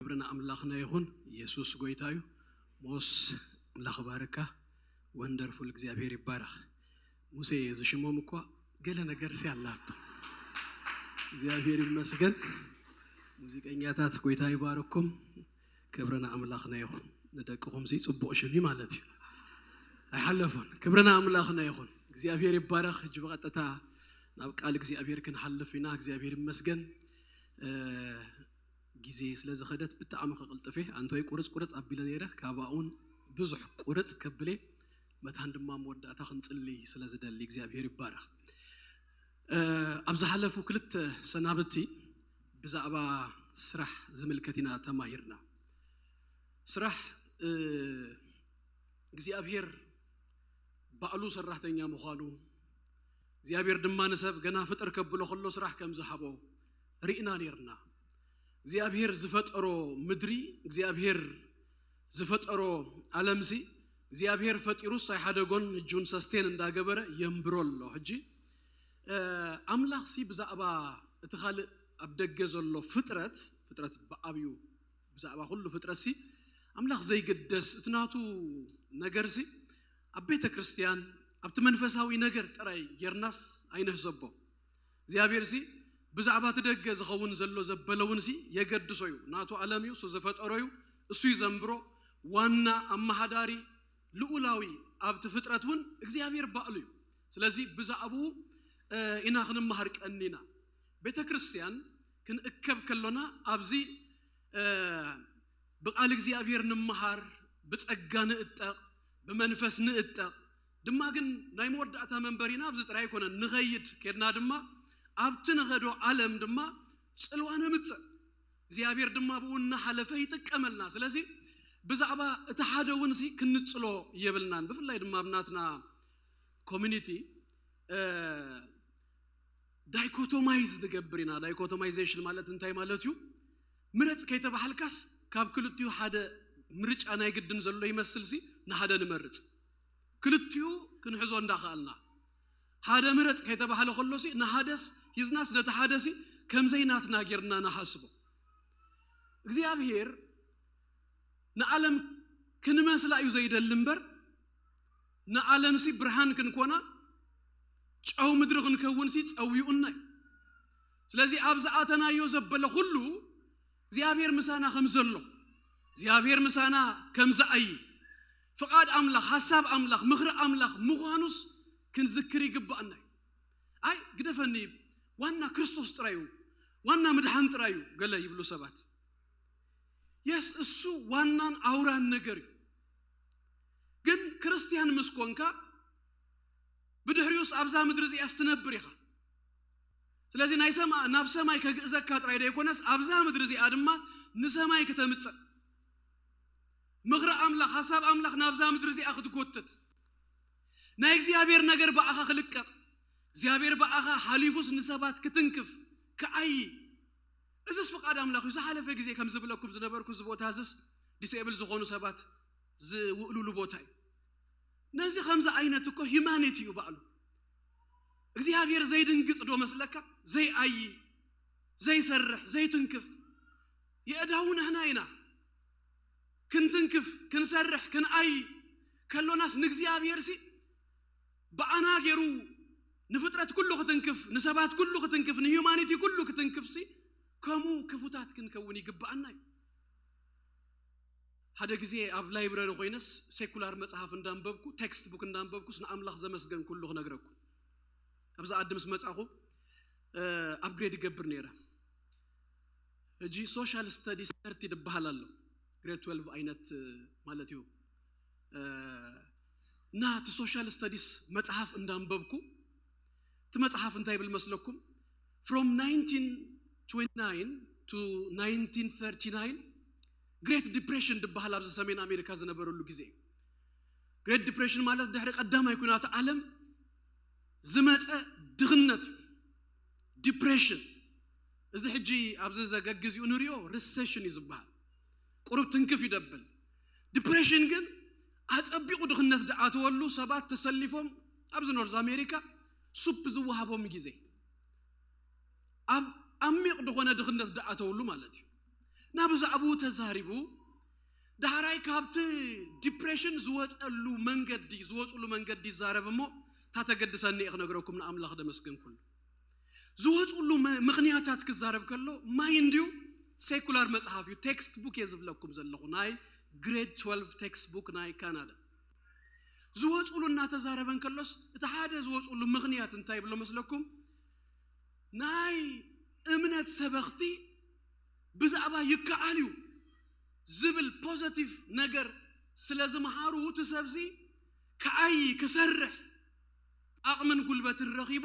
ክብሪ ንኣምላኽና ይኹን። ኢየሱስ ጎይታ እዩ። ሞስ፣ ኣምላኽ ባርካ። ወንደርፉል፣ እግዚኣብሔር ይባረኽ። ሙሴ ዝሽሞም እኳ ገለ ነገር ሲ ኣላቶ። እግዚኣብሔር ይመስገን። ሙዚቀኛታት፣ ጎይታ ይባርኩም። ክብሪ ንኣምላኽና ይኹን። ንደቅኹም ሲ ጽቡቕ ሽም እዩ ማለት እዩ። ኣይሓለፉን። ክብሪ ንኣምላኽና ይኹን። እግዚኣብሔር ይባረኽ። ሕጂ ብቐጥታ ናብ ቃል እግዚኣብሔር ክንሓልፍ ኢና። እግዚኣብሔር ይመስገን። እ፣ ግዜ ስለ ዝኸደት ብጣዕሚ ከቕልጥፍ እየ። ኣንቶይ ቁርጽ ቁርጽ ኣቢለ ነይረ፣ ካባኡን ብዙሕ ቁርጽ ከብለ፣ መታን ድማ መወዳእታ ክንጽሊ ስለ ዝደሊ እግዚኣብሔር ይባረኽ። እ፣ ኣብ ዝሓለፉ ክልተ ሰናብቲ ብዛዕባ ስራሕ ዝምልከት ኢና ተማሂርና። ስራሕ፣ እ፣ እግዚኣብሔር ባዕሉ ሰራሕተኛ ምዃኑ፣ እግዚኣብሔር ድማ ንሰብ ገና ፍጥር ከብሎ ከሎ ስራሕ ከም ዝሃቦ ርኢና ነይርና። እግዚኣብሔር ዝፈጠሮ ምድሪ፣ እግዚኣብሔር ዝፈጠሮ ዓለምሲ፣ እግዚኣብሔር ፈጢሩስ ኣይሓደጎን፣ ሕጂ እውን ሰስቴን እንዳገበረ የንብሮ ኣሎ። ሕጂ፣ እ፣ ኣምላኽሲ ብዛዕባ እቲ ካልእ ኣብ ደገ ዘሎ ፍጥረት፣ ፍጥረት ብዓብዩ ብዛዕባ ኩሉ ፍጥረትሲ ኣምላኽ ዘይግደስ፣ እቲ ናቱ ነገርሲ ኣብ ቤተ ክርስቲያን ኣብቲ መንፈሳዊ ነገር ጥራይ ጌርናስ ኣይንህሰቦ። እግዚኣብሔርሲ ብዛዕባ እቲ ደገ ዝኸውን ዘሎ ዘበለ እውንሲ የገድሶ እዩ። ናቱ ዓለም እዩ፣ እሱ ዝፈጠሮ እዩ፣ እሱ እዩ ዘንብሮ። ዋና ኣመሓዳሪ ልኡላዊ ኣብቲ ፍጥረት እውን እግዚኣብሔር ባዕሉ እዩ። ስለዚ ብዛዕባኡ፣ እ፣ ኢና ክንመሃር ቀኒና። ቤተ ክርስቲያን ክንእከብ ከሎና ኣብዚ፣ እ፣ ብቃል እግዚኣብሔር ንምሃር፣ ብጸጋ ንእጠቕ፣ ብመንፈስ ንእጠቕ። ድማ ግን ናይ መወዳእታ መንበሪና ኣብዚ ጥራይ ኣይኮነን። ንኸይድ ኬድና ድማ ኣብቲ ንኸዶ ዓለም ድማ ጽልዋ ነምጽእ። እግዚኣብሔር ድማ ብኡ እናሓለፈ ይጥቀመልና። ስለዚ ብዛዕባ እቲ ሓደ እውን ሲ ክንጽሎ የብልናን። ብፍላይ ድማ ኣብ ናትና ኮሚኒቲ፣ እ፣ ዳይኮቶማይዝ ንገብር ኢና። ዳይኮቶማይዜሽን ማለት እንታይ ማለት እዩ? ምረጽ ከይተባሃልካስ ካብ ክልቲኡ ሓደ ምርጫ ናይ ግድን ዘሎ ይመስል ሲ ንሓደ ንመርጽ። ክልቲኡ ክንሕዞ እንዳኸኣልና። ሓደ ምረጽ ከይተባሃለ ከሎ ሲ ንሓደስ ሂዝናስ ነቲ ሓደ ሲ ከም ዘይናትና ጌርና ንሓስቦ። እግዚኣብሔር ንዓለም ክንመስላ እዩ ዘይደሊ እምበር፣ ንዓለምሲ ብርሃን ክንኮና፣ ጨው ምድሪ ክንከውንሲ ጸዊኡና እዩ። ስለዚ ኣብ ዝኣተናዮ ዘበለ ኩሉ እግዚኣብሔር ምሳና ከም ዘሎ፣ እግዚኣብሔር ምሳና ከም ዝኣይ፣ ፍቓድ ኣምላኽ፣ ሓሳብ ኣምላኽ፣ ምኽሪ ኣምላኽ ምዃኑስ ክንዝክር ይግባኣና እዩ። ኣይ ግደፈኒ፣ ዋና ክርስቶስ ጥራይ እዩ፣ ዋና ምድሓን ጥራይ እዩ ገለ ይብሉ ሰባት። የስ፣ እሱ ዋናን ኣውራን ነገር እዩ። ግን ክርስትያን ምስ ኮንካ ብድሕሪኡስ ኣብዛ ምድሪ እዚኣስ ትነብር ኢኻ። ስለዚ ናይ ሰማ-፣ ናብ ሰማይ ከግእዘካ ጥራይ ደይኮነስ ኣብዛ ምድሪ እዚኣ ድማ ንሰማይ ክተምጽእ፣ ምኽሪ ኣምላኽ፣ ሓሳብ ኣምላኽ ናብዛ ምድሪ እዚኣ ክትጎትት፣ ናይ እግዚኣብሔር ነገር ብኣኻ ክልቀቕ፣ እግዚኣብሔር ብኣኻ ሓሊፉስ ንሰባት ክትንክፍ፣ ክዓዪ። እዝስ ፍቓድ ኣምላኽ እዩ። ዝሓለፈ ግዜ ከም ዝብለኩም ዝነበርኩ፣ እዚ ቦታ እዝስ ዲስኤብል ዝኾኑ ሰባት ዝውእሉሉ ቦታ እዩ። ነዚ ከምዚ ዓይነት እኮ ሂማኒቲ እዩ ባዕሉ። እግዚኣብሔር ዘይድንግጽ ዶ መስለካ? ዘይኣይ፣ ዘይሰርሕ፣ ዘይትንክፍ። የእዳዉ ንሕና ኢና። ክንትንክፍ፣ ክንሰርሕ፣ ክንኣይ ከሎናስ ንእግዚኣብሔር ሲ ብኣና ገይሩ ንፍጥረት ኩሉ ክትንክፍ፣ ንሰባት ኩሉ ክትንክፍ፣ ንሂዩማኒቲ ኩሉ ክትንክፍ ሲ ከምኡ ክፉታት ክንከውን ይግብኣና እዩ። ሓደ ግዜ ኣብ ላይብረሪ ኮይነስ ሴኩላር መጽሓፍ እንዳንበብኩ፣ ቴክስት ቡክ እንዳንበብኩስ ንኣምላኽ ዘመስገንኩሉ ክነግረኩም። ኣብዚ ዓዲ ምስ መጻኹ፣ እ፣ ኣፕግሬድ ይገብር ነይረ። ሕጂ ሶሻል ስተዲስ ተርቲ ዝበሃል ኣሎ። ግሬድ ትዌልቭ ዓይነት፣ እ፣ ማለት እዩ። እ፣ እና እቲ ሶሻል ስተዲስ መጽሓፍ እንዳንበብኩ፣ እቲ መጽሓፍ እንታይ ይብል መስለኩም? From nineteen twenty-nine to nineteen thirty-nine ግሬት ዲፕሬሽን ዝበሃል ኣብዚ ሰሜን ኣሜሪካ ዝነበረሉ ግዜ እዩ። ግሬት ዲፕሬሽን ማለት ድሕሪ ቀዳማይ ኩናት ዓለም ዝመጸ ድኽነት እዩ። ዲፕሬሽን፣ እዚ ሕጂ ኣብዚ ዘገግዝኡ ንሪኦ ሪሴሽን እዩ ዝበሃል። ቁሩብ ትንክፍ ይደብል። ዲፕሬሽን ግን ኣጸቢቑ ድኽነት ድኣተወሉ፣ ሰባት ተሰሊፎም ኣብዚ ኖርዝ ኣሜሪካ ሱፕ ዝወሃቦም ግዜ፣ ኣብ ዓሚቕ ዝኾነ ድኽነት ድኣተወሉ ማለት እዩ። እና ብዛዕባኡ ተዛሪቡ፣ ዳሕራይ ካብቲ ዲፕሬሽን ዝወፀሉ መንገዲ ዝወፅሉ መንገዲ ይዛረብ። እሞ እታ ተገድሰኒ እየ ክነግረኩም፣ ንኣምላኽ ደመስግን ኩሉ። ዝወፅሉ መ- ምኽንያታት ክዛረብ ከሎ፣ ማይ እንድዩ፣ ሴኩላር መፅሓፍ እዩ፣ ቴክስት ቡክ እየ ዝብለኩም ዘለኹ፣ ናይ ግሬድ ትወልቭ ቴክስት ቡክ ናይ ካናዳ። ዝወፅሉ እናተዛረበ እንከሎስ፣ እቲ ሓደ ዝወፅሉ ምኽንያት እንታይ ይብሎ መስለኩም? ናይ እምነት ሰበኽቲ ብዛዕባ ይከኣል እዩ ዝብል ፖዘቲቭ ነገር ስለ ዝመሃሩ፣ እቲ ሰብዚ ክዓይ ክሰርሕ ዓቕምን ጉልበትን ረኺቡ፣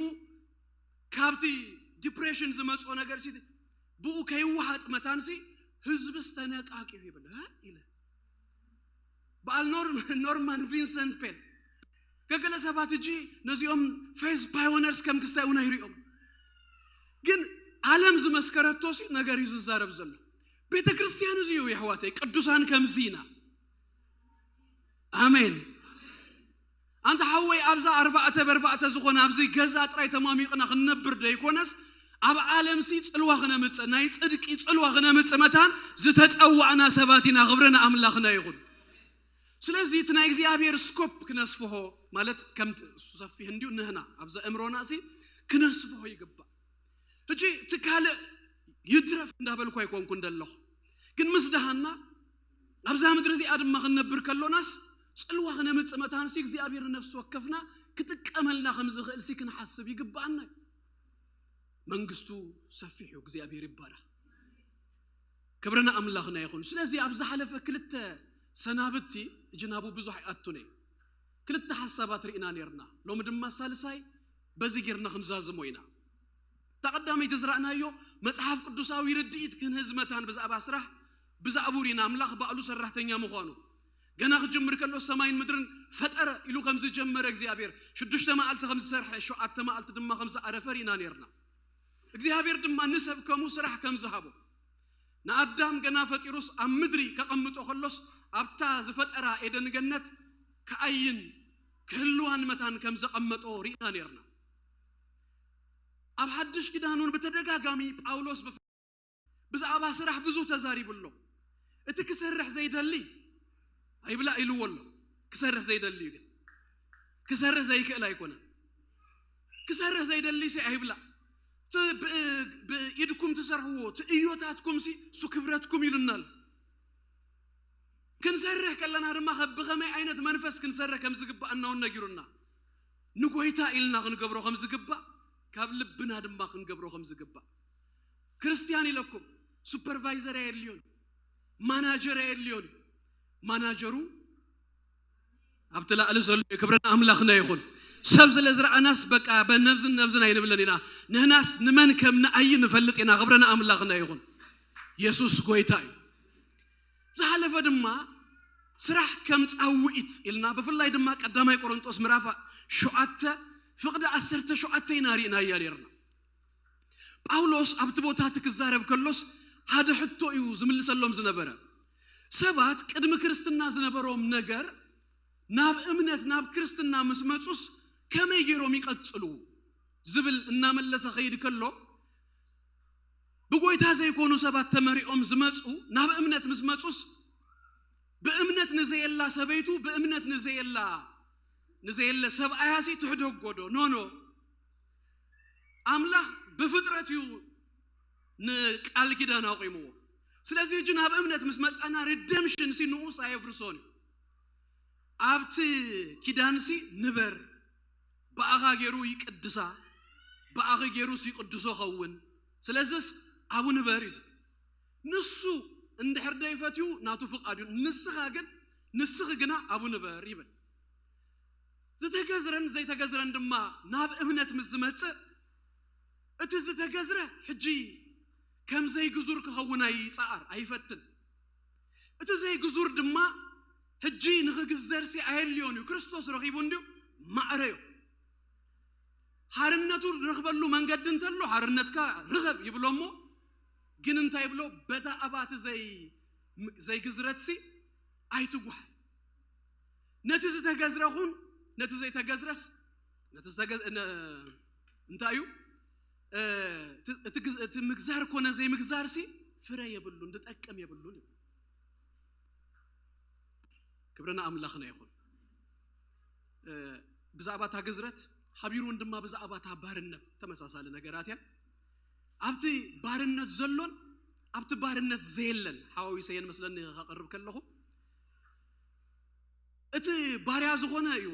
ካብቲ ዲፕሬሽን ዝመፅኦ ነገር ሲ ብኡ ከይወሃጥ መታንሲ፣ ህዝቢ ዝተነቃቂሁ ይብል። "እ?" ኢለ በዓል ኖር- ኖርማን ቪንሰንት ፔል፣ ገገለ ሰባት እጂ ነዚኦም ፌዝ ፓዮነርስ ከም ክስታይ እውን ኣይሪኦም። ግን ዓለም ዝመስከረቶ ሲ ነገር እዩ ዝዛረብ ዘሎ። ቤተ ክርስቲያን እዚ እዩ፣ የሕዋተይ፣ ቅዱሳን ከምዚ ኢና። ኣሜን። ኣንታ ሓወይ፣ ኣብዛ ኣርባዕተ በርባዕተ ዝኾነ ኣብዚ ገዛ ጥራይ ተማሚቕና ክንነብር ደይኮነስ፣ ኣብ ዓለምሲ ጽልዋ ክነምጽእ፣ ናይ ጽድቂ ጽልዋ ክነምጽእ መታን ዝተጸዋዕና ሰባት ኢና። ክብሪ ንኣምላኽና ይኹን። ስለዚ እቲ ናይ እግዚኣብሔር ስኮፕ ክነስፍሆ፣ ማለት ከም እሱ ሰፊሕ እንዲዩ፣ ንህና ኣብዛ እምሮና ሲ ክነስፍሆ ይግባእ። ሕጂ እቲ ካልእ ይድረፍ እንዳበልኩ ኣይኮንኩን ደለኹ፣ ግን ምስ ደሃና ኣብዛ ምድሪ እዚኣ ድማ ክንነብር ከሎናስ ጽልዋ ክነምጽእ መታንሲ እግዚኣብሔር ንነፍሲ ወከፍና ክጥቀመልና ከም ዝኽእል ሲ ክንሓስብ ይግባኣና እዩ። መንግስቱ ሰፊሕ እዩ። እግዚኣብሔር ይባረኽ። ክብርና ኣምላኽና ይኹን። ስለዚ ኣብ ዝሓለፈ ክልተ ሰናብቲ፣ እጅ ናቡ ብዙሕ ኣይኣቱን እየ፣ ክልተ ሓሳባት ርኢና ነርና። ሎሚ ድማ ሳልሳይ በዚ ጌርና ክንዛዝሞ ኢና። እታ ቀዳመይቲ ዝረእናዮ፣ መጽሓፍ ቅዱሳዊ ርድኢት ክንህዝ መታን ብዛዕባ ስራሕ ብዛዕባኡ ርኢና። ኣምላኽ ባዕሉ ሰራሕተኛ ምዃኑ፣ ገና ክጅምር ከሎ ሰማይን ምድርን ፈጠረ ኢሉ ከም ዝጀመረ እግዚኣብሔር፣ ሽዱሽተ መዓልቲ ከም ዝሰርሐ፣ ሸውዓተ መዓልቲ ድማ ከም ዝኣረፈ ርኢና ነርና። እግዚኣብሔር ድማ ንሰብ ከምኡ ስራሕ ከም ዝሃቦ፣ ንኣዳም ገና ፈጢሩስ ኣብ ምድሪ ከቐምጦ ከሎስ፣ ኣብታ ዝፈጠራ ኤደን ገነት ክዓይን ክህልዋን መታን ከም ዘቐመጦ ርኢና ነርና። ኣብ ሓድሽ ኪዳን እውን ብተደጋጋሚ ጳውሎስ ብፍ- ብዛዕባ ስራሕ ብዙ ተዛሪቡ ኣሎ። እቲ ክሰርሕ ዘይደሊ ኣይብላ ኢልዎ ኣሎ። ክሰርሕ ዘይደሊ እዩ፣ ግን ክሰርሕ ዘይክእል ኣይኮነን። ክሰርሕ ዘይደሊ ሲ ኣይብላ። እቲ ብ- ብኢድኩም ትሰርሕዎ፣ እቲ እዮታትኩም ሲ እሱ ክብረትኩም ኢሉና ኣሎ። ክንሰርሕ ከለና ድማ ከ- ብኸመይ ዓይነት መንፈስ ክንሰርሕ ከም ዝግባእ እናውን ነጊሩና። ንጎይታ ኢልና ክንገብሮ ከም ዝግባእ፣ ካብ ልብና ድማ ክንገብሮ ከም ዝግባእ። ክርስቲያን ኢለኩም፣ ሱፐርቫይዘር ኣየድልዮን፣ ማናጀር ኣየድልዮን። ማናጀሩ ኣብቲ ላዕሊ ዘሎ እዩ። ክብርን ኣምላኽና ይኹን። ሰብ ስለ ዝረኣናስ በቃ በነብዝን ነብዝን ኣይንብልን ኢና። ንህናስ ንመን ከም ንኣይ ንፈልጥ ኢና። ክብርን ኣምላኽና ይኹን። የሱስ ጎይታ እዩ። ዝሓለፈ ድማ ስራሕ ከም ጻውዒት ኢልና፣ ብፍላይ ድማ ቀዳማይ ቆሮንጦስ ምዕራፍ ሸውዓተ ፍቕዲ ዓሰርተ ሸውዓተ ኢና ርኢናያ ነርና። ጳውሎስ ኣብቲ ቦታ እቲ ክዛረብ ከሎስ ሓደ ሕቶ እዩ ዝምልሰሎም ዝነበረ። ሰባት ቅድሚ ክርስትና ዝነበሮም ነገር ናብ እምነት፣ ናብ ክርስትና ምስ መጹስ ከመይ ገይሮም ይቐጽሉ ዝብል እናመለሰ ኸይድ ከሎ፣ ብጎይታ ዘይኮኑ ሰባት ተመሪኦም ዝመጹ ናብ እምነት ምስ መጹስ፣ ብእምነት ንዘየላ ሰበይቱ፣ ብእምነት ንዘየላ ንዘየለ ሰብኣያ ሲ ትሕደጎ ዶ? ኖ፣ ኖ። ኣምላኽ ብፍጥረት እዩ ንቃል ኪዳን ኣቑምዎ። ስለዚ ሕጂ ናብ እምነት ምስ መጻና፣ ሪደምሽን ሲ ንኡስ ኣየፍርሶን እዩ። ኣብቲ ኪዳን ሲ ንበር፣ ብኣኻ ገይሩ ይቅድሳ፣ ብኣኺ ገይሩ ሲ ይቅድሶ ኸውን። ስለዚስ ኣብኡ ንበር እዩ ዝብል። ንሱ እንድሕር ደይፈትዩ ናቱ ፍቓድ እዩ። ንስኻ ግን፣ ንስኺ ግና ኣብኡ ንበር ይብል። ዝተገዝረን ዘይተገዝረን ድማ ናብ እምነት ምስ ዝመጽእ፣ እቲ ዝተገዝረ ሕጂ ከም ዘይግዙር ክኸውን ኣይጻኣር፣ ኣይፈትን። እቲ ዘይግዙር ድማ ሕጂ ንኽግዘርሲ ኣየድልዮን እዩ። ክርስቶስ ረኺቡ እንድዩ፣ ማዕረ እዩ። ሓርነቱ ዝረኽበሉ መንገዲ እንተሎ፣ ሓርነትካ ርኸብ ይብሎ እሞ፣ ግን እንታይ ይብሎ? በታ ኣባቲ ዘይ-፣ ዘይግዝረትሲ ኣይትጓህ። ነቲ ዝተገዝረ ኹን፣ ነቲ ዘይተገዝረስ፣ ነቲ ዝተገዝ-፣ ነ-፣ እንታይ እዩ? እ፣ እቲ፣ እቲ ግዝ-፣ እቲ ምግዛር ኮነ ዘይምግዛርሲ ፍረ የብሉን፣ ዝጠቅም የብሉን ይብሉ። ክብሪ ንኣምላኽና ይኹን። እ፣ ብዛዕባ እታ ግዝረት ሓቢሩ እውን ድማ ብዛዕባ እታ ባርነት ተመሳሳሊ ነገራት እየን። ኣብቲ ባርነት ዘሎን ኣብቲ ባርነት ዘየለን ሓዋዊሰየን መስለኒ ከቕርብ ከለኹ፣ እቲ ባርያ ዝኾነ እዩ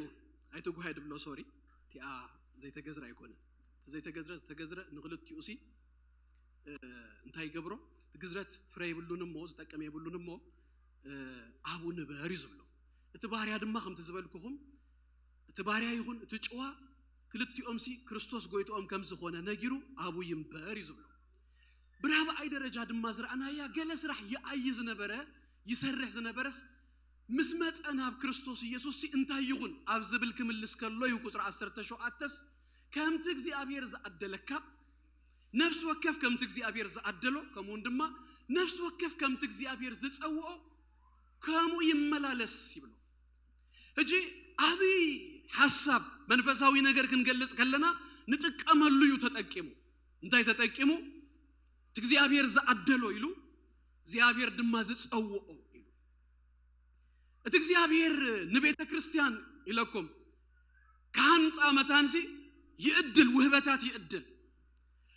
ኣይትጉሃይ ድብሎ። ሶሪ፣ እቲኣ ዘይተገዝረ ኣይኮነ። እቲ ዘይተገዝረ ዝተገዝረ ንክልቲኡ ሲ፣ እ፣ እንታይ ይገብሮ? እቲ ግዝረት ፍረ የብሉን እሞ ዝጠቅም የብሉን እሞ፣ እ፣ ኣብኡ ንበር እዩ ዝብሎ። እቲ ባርያ ድማ ከምቲ ዝበልኩኹም፣ እቲ ባርያ ይኹን እቲ ጭዋ፣ ክልቲኦም ሲ ክርስቶስ ጎይትኦም ከም ዝኾነ ነጊሩ ኣብኡ ይንበር እዩ ዝብሎ። ብራብዓይ ደረጃ ድማ ዝረኣናያ፣ ገለ ስራሕ ይኣይ ዝነበረ፣ ይሰርሕ ዝነበረስ ምስ መጸ ናብ ክርስቶስ ኢየሱስ ሲ እንታይ ይኹን ኣብ ዝብል ክምልስ ከሎ እዩ። ቁጽሪ ዓሰርተ ሸውዓተስ ከምቲ እግዚኣብሔር ዝኣደለካ፣ ነፍሲ ወከፍ ከምቲ እግዚኣብሔር ዝኣደሎ፣ ከምኡውን ድማ ነፍሲ ወከፍ ከምቲ እግዚኣብሔር ዝጸውኦ ከምኡ ይመላለስ ይብሎ። ሕጂ ዓብዪ ሓሳብ መንፈሳዊ ነገር ክንገልጽ ከለና ንጥቀመሉ እዩ ተጠቂሙ። እንታይ ተጠቂሙ? እቲ እግዚኣብሔር ዝኣደሎ ኢሉ፣ እግዚኣብሔር ድማ ዝጸውኦ ኢሉ። እቲ እግዚኣብሔር ንቤተ ክርስቲያን ኢለኩም ክሃንጻ መታንሲ ይእድል፣ ውህበታት ይእድል፣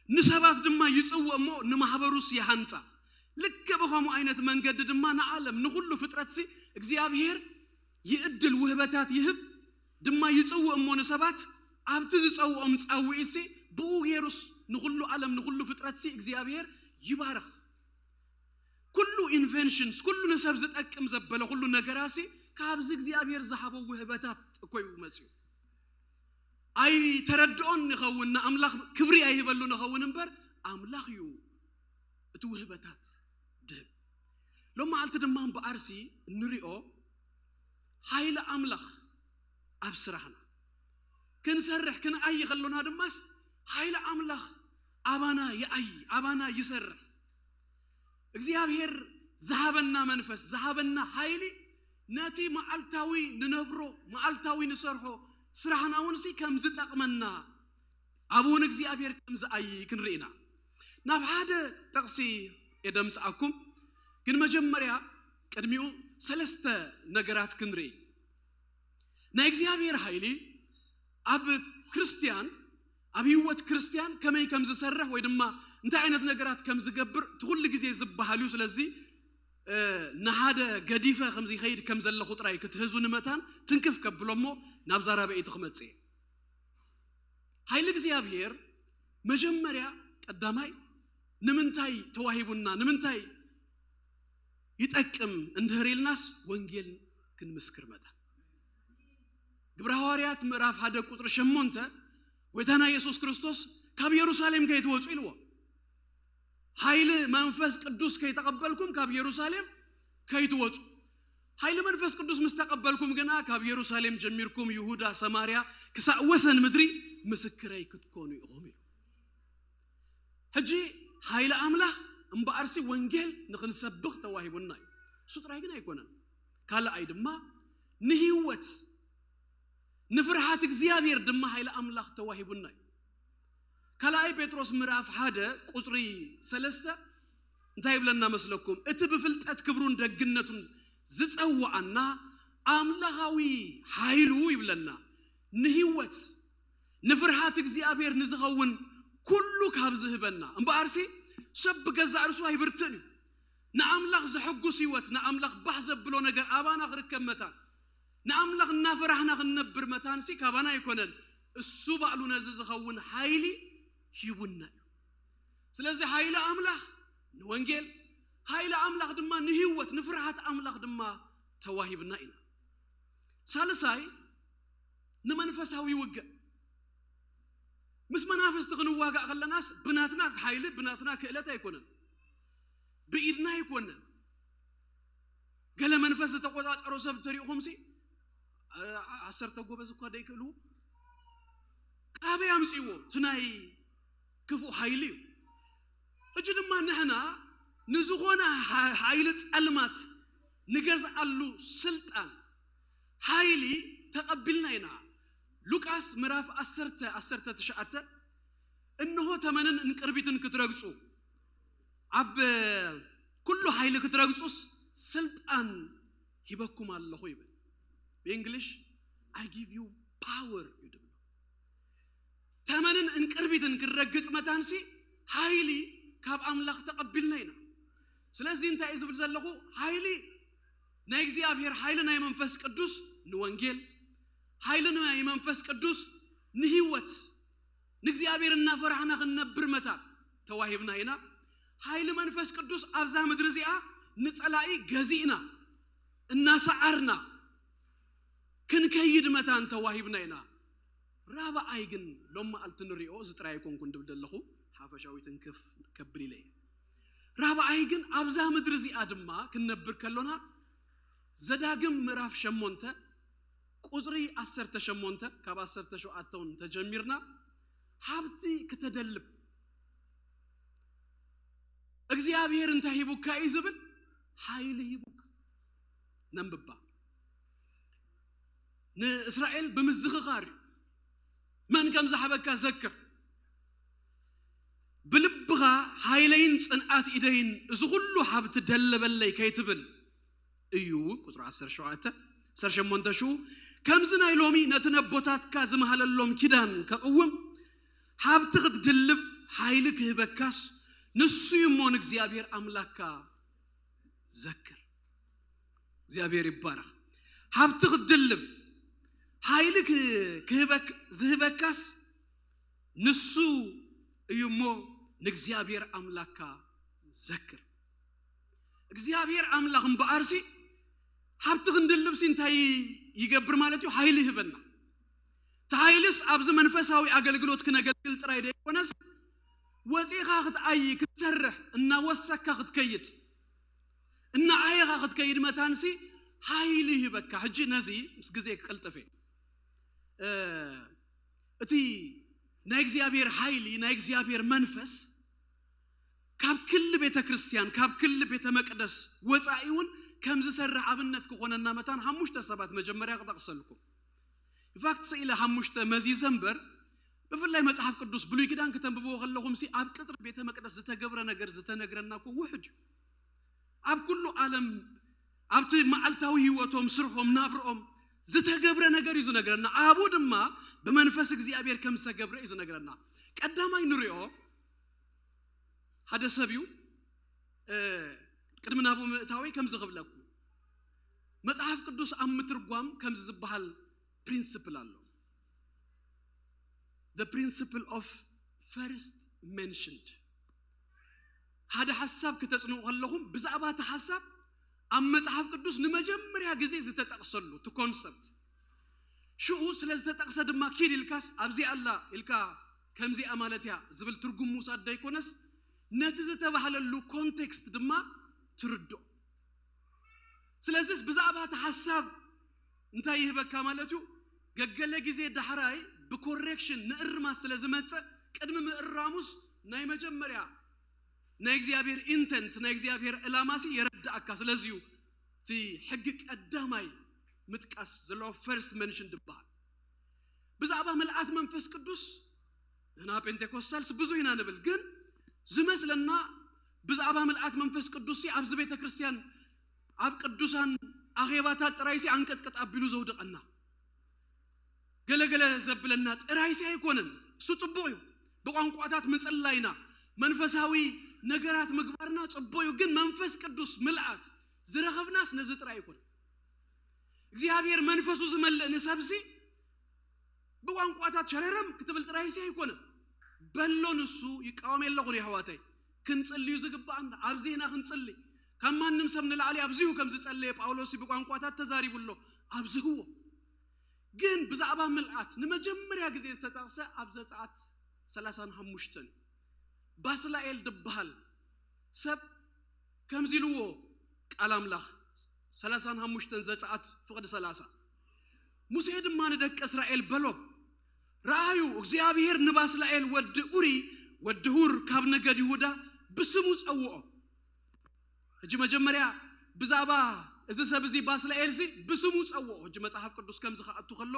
ንሰባት ድማ ይጽውእ እሞ ንማሕበሩስ ይሃንጻ። ልክዕ ብኸምኡ ዓይነት መንገዲ ድማ ንዓለም ንኹሉ ፍጥረትሲ እግዚኣብሔር ይእድል፣ ውህበታት ይህብ፣ ድማ ይጽውእ እሞ ንሰባት ኣብቲ ዝጸውኦም ጻውኢትሲ ብኡ ገይሩስ ንኹሉ ዓለም ንኹሉ ፍጥረትሲ እግዚኣብሔር ይባርኽ። ኩሉ ኢንቨንሽንስ፣ ኩሉ ንሰብ ዝጠቅም ዘበለ ኩሉ ነገራሲ ካብዚ እግዚኣብሔር ዝሃቦ ውህበታት እኮ እዩ መጽዩ። ኣይተረድኦን ንኸውን፣ ንኣምላኽ ክብሪ ኣይህበሉ ንኸውን እምበር ኣምላኽ እዩ እቲ ውህበታት ድህብ። ሎም መዓልቲ ድማ እምበኣርሲ እንሪኦ ሓይሊ ኣምላኽ ኣብ ስራሕና ክንሰርሕ ክንኣይ ከሎና ድማስ ሓይሊ ኣምላኽ ኣባና ይኣይ፣ ኣባና ይሰርሕ። እግዚኣብሔር ዝሃበና መንፈስ፣ ዝሃበና ሓይሊ ነቲ መዓልታዊ ንነብሮ፣ መዓልታዊ ንሰርሖ ስራሕና እውን ሲ ከም ዝጠቕመና፣ ኣብኡ እውን እግዚኣብሔር ከም ዝኣይ ክንርኢ ኢና። ናብ ሓደ ጥቕሲ እየ ደምጽኣኩም፣ ግን መጀመርያ ቅድሚኡ ሰለስተ ነገራት ክንርኢ። ናይ እግዚኣብሔር ሓይሊ ኣብ ክርስትያን፣ ኣብ ህይወት ክርስትያን ከመይ ከም ዝሰርሕ ወይ ድማ እንታይ ዓይነት ነገራት ከም ዝገብር እቲ ኩሉ ግዜ ዝበሃል እዩ። ስለዚ፣ እ፣ ንሓደ ገዲፈ ከም ዝኸይድ ከም ዘለኹ ጥራይ ክትህዙ ንመታን ትንክፍ ከብሎ እሞ ናብ ዛራበኢቲ ክመጽእ እየ። ሓይሊ እግዚኣብሔር መጀመርያ ቀዳማይ ንምንታይ ተዋሂቡና፣ ንምንታይ ይጠቅም እንድህር ኢልናስ ወንጌል ክንምስክር መታን። ግብረ ሃዋርያት ምዕራፍ ሓደ ቁጽሪ ሸሞንተ ጎይታና የሱስ ክርስቶስ ካብ የሩሳሌም ከይትወጹ ኢልዎ። ሓይሊ መንፈስ ቅዱስ ከይተቐበልኩም ካብ የሩሳሌም ከይትወጹ። ሓይሊ መንፈስ ቅዱስ ምስ ተቐበልኩም ግና ካብ የሩሳሌም ጀሚርኩም ይሁዳ፣ ሰማርያ ክሳእ ወሰን ምድሪ ምስክረይ ክትኮኑ ኢኹም ኢሉ። ሕጂ ሓይሊ ኣምላኽ እምበኣርሲ ወንጌል ንኽንሰብኽ ተዋሂቡና እዩ። እሱ ጥራይ ግን ኣይኮነን። ካልኣይ ድማ ንህይወት ንፍርሃት እግዚኣብሔር ድማ ሓይሊ ኣምላኽ ተዋሂቡና እዩ። ካልኣይ ጴጥሮስ ምዕራፍ ሓደ ቁጽሪ ሰለስተ እንታይ ይብለና መስለኩም? እቲ ብፍልጠት ክብሩን ደግነቱን ዝጸውዓና ኣምላኻዊ ሓይሉ ይብለና ንህይወት ንፍርሃት እግዚኣብሔር ንዝኸውን ኩሉ ካብ ዝህበና። እምበኣርሲ ሰብ ብገዛእ ርእሱ ኣይብርትን እዩ። ንኣምላኽ ዘሐጉስ ህይወት፣ ንኣምላኽ ባህ ዘብሎ ነገር ኣባና ክርከብ መታን፣ ንኣምላኽ እናፈራህና ክንነብር መታንሲ ካባና ኣይኮነን። እሱ ባዕሉ ነዚ ዝኸውን ሓይሊ ሂቡና እዩ። ስለዚ ሓይሊ ኣምላኽ ንወንጌል፣ ሓይሊ ኣምላኽ ድማ ንህይወት፣ ንፍርሃት ኣምላኽ ድማ ተዋሂብና ኢና። ሳልሳይ ንመንፈሳዊ ውግእ። ምስ መናፍስቲ ክንዋጋእ ከለናስ ብናትና ሓይሊ፣ ብናትና ክእለት ኣይኮነን፣ ብኢድና ኣይኮነን። ገለ መንፈስ ዝተቆጻጸሮ ሰብ ተሪእኹምሲ፣ እ፣ ዓሰርተ ጎበዝ እኳ ደይክእልዎ፣ ካበይ ኣምጽእዎ? እቲ ናይ ክፉእ ሓይሊ እዩ። ሕጂ ድማ ንሕና ንዝኾነ ሓ-፣ ሓይሊ ጸልማት ንገዝኣሉ ስልጣን፣ ሓይሊ ተቐቢልና ኢና። ሉቃስ ምዕራፍ ዓሰርተ፣ ዓሰርተ ትሽዓተ፣ እንሆ ተመንን እንቅርቢትን ክትረግጹ፣ ኣብ ሓይሊ ክትረግጹስ ስልጣን ሂበኩም ኣለኹ ይብል። ብእንግሊሽ I give you power እዩ ድብሎ። ተመንን እንቅርቢትን ክንረግጽ መታንሲ ሓይሊ ካብ ኣምላኽ ተቐቢልና ኢና። ስለዚ እንታይ እዩ ዝብል ዘለኹ? ሓይሊ ናይ እግዚኣብሔር፣ ሓይሊ ናይ መንፈስ ቅዱስ ንወንጌል፣ ሓይሊ ናይ መንፈስ ቅዱስ ንህይወት፣ ንእግዚኣብሔር እናፈራሕና ክንነብር መታን ተዋሂብና ኢና። ሓይሊ መንፈስ ቅዱስ ኣብዛ ምድሪ እዚኣ ንጸላኢ ገዚእና እናሰዓርና ክንከይድ መታን ተዋሂብና ኢና። ራብኣይ ግን ሎም መዓልቲ ንሪኦ፣ እዚ ጥራይ ኣይኮንኩን ድብል ዘለኹ፣ ሓፈሻዊ ትንክፍ ከብል ኢለ እየ። ራብኣይ ግን ኣብዛ ምድሪ እዚኣ ድማ ክንነብር ከሎና፣ ዘዳግም ምዕራፍ ሸሞንተ ቁጽሪ ዓሰርተ ሸሞንተ፣ ካብ ዓሰርተ ሸውዓተ እውን ተጀሚርና፣ ሃብቲ ክተደልብ እግዚኣብሔር እንታይ ሂቡካ እዩ ዝብል? ሓይሊ ሂቡካ። ነንብባ። ንእስራኤል ብምዝኽኻር እዩ። መን ከም ዝሃበካ ዘክር። ብልብኻ ሓይለይን ጽንዓት ኢደይን እዚ ኩሉ ሃብቲ ደለበለይ ከይትብል እዩ። ቁጽሪ ዓሰርተ ሸውዓተ፣ ዓሰርተ ሸሞንተ ሽዑ፣ ከምዚ ናይ ሎሚ ነቲ ነቦታትካ ዝመሃለሎም ኪዳን ከቕውም፣ ሃብቲ ክትድልብ ሓይሊ ክህበካስ፣ ንሱ እዩ እሞ ንእግዚኣብሔር ኣምላክካ ዘክር። እግዚኣብሔር ይባረኽ። ሃብቲ ክትድልብ ሓይሊ ክ-፣ ክህበክ-፣ ዝህበካስ ንሱ እዩ እሞ ንእግዚኣብሔር ኣምላክካ ዘክር። እግዚኣብሔር ኣምላኽ እምበኣርሲ፣ ሃብቲ ክንድልብሲ እንታይ ይገብር ማለት እዩ? ሓይሊ ይህበና። እቲ ሓይልስ ኣብዚ መንፈሳዊ ኣገልግሎት ክነገልግል ጥራይ ደይኮነስ፣ ወፂኻ ክትኣይ፣ ክትሰርሕ፣ እናወሰካ ክትከይድ፣ እናኣየኻ ክትከይድ መታንሲ ሓይሊ ይህበካ። ሕጂ ነዚ ምስ ግዜ ክቅልጥፍ እየ። እ፣ እቲ ናይ እግዚኣብሔር ሓይሊ፣ ናይ እግዚኣብሔር መንፈስ ካብ ክሊ ቤተ ክርስቲያን፣ ካብ ክሊ ቤተ መቅደስ ወፃኢ እውን ከም ዝሰርሕ ኣብነት ክኾነና መታን ሓሙሽተ ሰባት መጀመርያ ክጠቕሰልኩም። ኢንፋክት፣ ስኢለ ሓሙሽተ መዚዘ እምበር፣ ብፍላይ መጽሓፍ ቅዱስ ብሉይ ኪዳን ክተንብብዎ ከለኹም ሲ፣ ኣብ ቅጽሪ ቤተ መቅደስ ዝተገብረ ነገር ዝተነግረና እኮ ውሑድ እዩ። ኣብ ኩሉ ዓለም፣ ኣብቲ መዓልታዊ ህይወቶም፣ ስርሖም፣ ናብርኦም ዝተገብረ ነገር እዩ ዝነግረና። ኣብኡ ድማ ብመንፈስ እግዚኣብሔር ከም ዝተገብረ እዩ ዝነግረና። ቀዳማይ ንሪኦ ሓደ ሰብ እዩ። እ፣ ቅድሚ ናብኡ ምእታወይ ከምዚ ክብለኩም። መጽሓፍ ቅዱስ ኣብ ምትርጓም ከምዚ ዝበሃል ፕሪንስፕል ኣሎ። The principle of first mentioned። ሓደ ሓሳብ ክተጽንዑ ከለኹም፣ ብዛዕባ እቲ ሓሳብ ኣብ መጽሓፍ ቅዱስ ንመጀመርያ ግዜ ዝተጠቕሰሉ፣ እቲ ኮንሰፕት። ሽኡ ስለ ዝተጠቕሰ ድማ ኪድ ኢልካስ፣ ኣብዚኣ ኣላ ኢልካ፣ ከምዚኣ ማለት እያ ዝብል ትርጉም ምውሳድ ደይኮነስ፣ ነቲ ዝተባህለሉ ኮንቴክስት ድማ ትርድኦ። ስለዚስ ብዛዕባ እቲ ሓሳብ እንታይ ይህበካ ማለት እዩ? ገገለ ግዜ ዳሕራይ ብኮሬክሽን ንእርማት ስለ ዝመጽእ፣ ቅድሚ ምእራሙስ ናይ መጀመርያ ናይ እግዚኣብሔር ኢንተንት፣ ናይ እግዚኣብሔር ዕላማሲ የረድኣካ። ስለዚ እዩ እቲ ሕጊ ቀዳማይ ምጥቃስ ዘለዎ፣ ፈርስት መንሽን ዝበሃል። ብዛዕባ ምልኣት መንፈስ ቅዱስ ንሕና ጴንቴኮስታልስ ብዙ ኢና ንብል፣ ግን ዝመስለና ብዛዕባ ምልኣት መንፈስ ቅዱስ ሲ ኣብዚ ቤተ ክርስቲያን ኣብ ቅዱሳን ኣኼባታት ጥራይ ሲ ኣንቀጥቅጥ ኣቢሉ ዘውድቐና፣ ገለገለ ዘብለና ጥራይ ሲ ኣይኮነን። እሱ ጽቡቕ እዩ። ብቋንቋታት ምጽላይና፣ መንፈሳዊ ነገራት ምግባርና ጽቡቕ እዩ። ግን መንፈስ ቅዱስ ምልኣት ዝረኸብናስ ነዚ ጥራይ ኣይኮነን። እግዚኣብሔር መንፈሱ ዝመልእ ንሰብሲ ብቋንቋታት ሸረረም ክትብል ጥራይ ሲ ኣይኮነን። በሎ ንሱ፣ ይቃወም የለኹን የሕዋተይ። ክንጽልዩ ዝግባኣና፣ ኣብዚህና ክንጽሊ። ካብ ማንም ሰብ ንላዕሊ ኣብዚሁ ከም ዝጸለየ ጳውሎስ ብቋንቋታት ተዛሪቡ ኣሎ። ኣብዝህዎ። ግን ብዛዕባ ምልኣት ንመጀመርያ ግዜ ዝተጠቕሰ ኣብ ዘጸኣት ሰላሳን ሓሙሽተን እዩ። ባስላኤል ድበሃል ሰብ ከምዚ ኢልዎ ቃል ኣምላኽ፣ ሰላሳን ሓሙሽተን ዘጸኣት ፍቕዲ ሰላሳ። ሙሴ ድማ ንደቂ እስራኤል በሎም፣ "ረኣዩ፣ እግዚኣብሔር ንባስላኤል ወዲ ኡሪ ወዲ ሁር ካብ ነገድ ይሁዳ ብስሙ ጸውዖ።" ሕጂ መጀመርያ ብዛዕባ እዚ ሰብ እዚ ባስላኤል እዚ ብስሙ ጸውዖ። ሕጂ መጽሓፍ ቅዱስ ከምዚ ክኣቱ ከሎ፣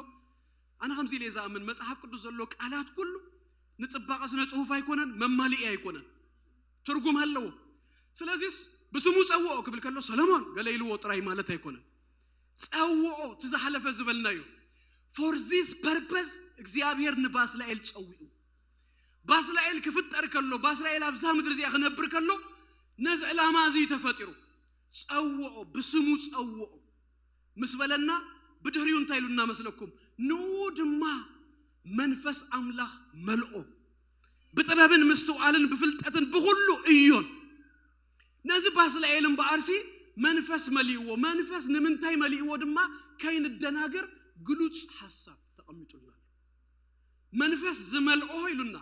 ኣነ ከምዚ ኢለ እየ ዝኣምን፣ መጽሓፍ ቅዱስ ዘሎ ቃላት ኩሉ ንጽባቐ ስነ ጽሑፍ ኣይኮነን፣ መማልኢ ኣይኮነን፣ ትርጉም ኣለዎ። ስለዚስ ብስሙ ጸውኦ ክብል ከሎ ሰሎሞን ገለ ኢልዎ ጥራይ ማለት ኣይኮነን። ጸውኦ፣ እቲ ዝሓለፈ ዝበልናዮ። For this purpose እግዚኣብሔር ንባስላኤል ጸዊኡ። ባስላኤል ክፍጠር ከሎ፣ ባስላኤል ኣብዛ ምድሪ እዚኣ ክነብር ከሎ ነዚ ዕላማ እዚ እዩ ተፈጢሩ። ጸውኦ፣ ብስሙ ጸውኦ ምስ በለና፣ ብድሕሪኡ እንታይ ኢሉና መስለኩም? ንኡ ድማ መንፈስ ኣምላኽ መልኦ፣ ብጥበብን ምስትውዓልን ብፍልጠትን ብኹሉ እዮን። ነዚ ባስላኤል እምበኣርሲ መንፈስ መሊእዎ። መንፈስ ንምንታይ መሊእዎ ድማ ከይንደናገር ግሉጽ ሓሳብ ተቐሚጡልና ኣሎ። መንፈስ ዝመልኦ ኢሉና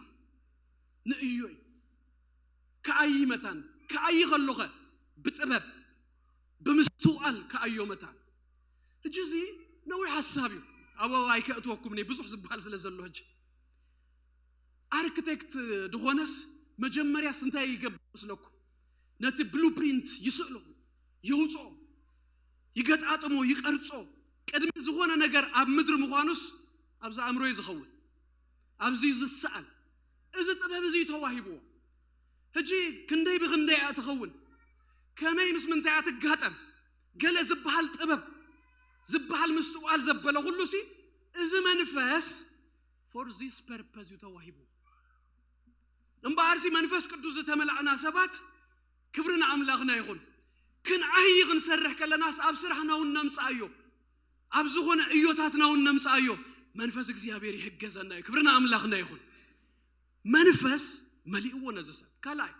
ንእዮ እዩ። ከኣይ መታን፣ ከኣይ ከሎኸ ብጥበብ ብምስትውዓል ከኣዮ መታን። ሕጂ እዚ ነዊሕ ሓሳብ እዩ። ኣብ ኣይከእትወኩም እየ፣ ብዙሕ ዝበሃል ስለ ዘሎ። ሕጂ ኣርክቴክት ዝኾነስ መጀመርያስ እንታይ ይገብር መስለኩም? ነቲ ብሉፕሪንት ይስእሎ፣ የውፅኦ፣ ይገጣጥሞ፣ ይቐርጾ። ቅድሚ ዝኾነ ነገር ኣብ ምድሪ ምዃኑስ ኣብዚ ኣእምሮ እዩ ዝኸውን፣ ኣብዚ እዩ ዝሰኣል። እዚ ጥበብ እዚ እዩ ተዋሂብዎ። ሕጂ ክንደይ ብክንደይ እያ ትኸውን? ከመይ ምስ ምንታይ እያ ትጋጠም? ገለ ዝበሃል ጥበብ፣ ዝበሃል ምስትውዓል ዘበለ ኩሉ ሲ፣ እዚ መንፈስ for this purpose እዩ ተዋሂቡ። እምበኣርሲ መንፈስ ቅዱስ ዝተመላእና ሰባት ክብሪ ንኣምላኽና ይኹን። ክንዓይ ክንሰርሕ ከለናስ ኣብ ስራሕና እውን ነምጽኣዮ፣ ኣብ ዝኾነ እዮታትና እውን ነምጽኣዮ። መንፈስ እግዚኣብሔር ይሕገዘና እዩ። ክብሪ ንኣምላኽና ይኹን። መንፈስ መሊእዎ ነዚ ሰብ። ካልኣይ፣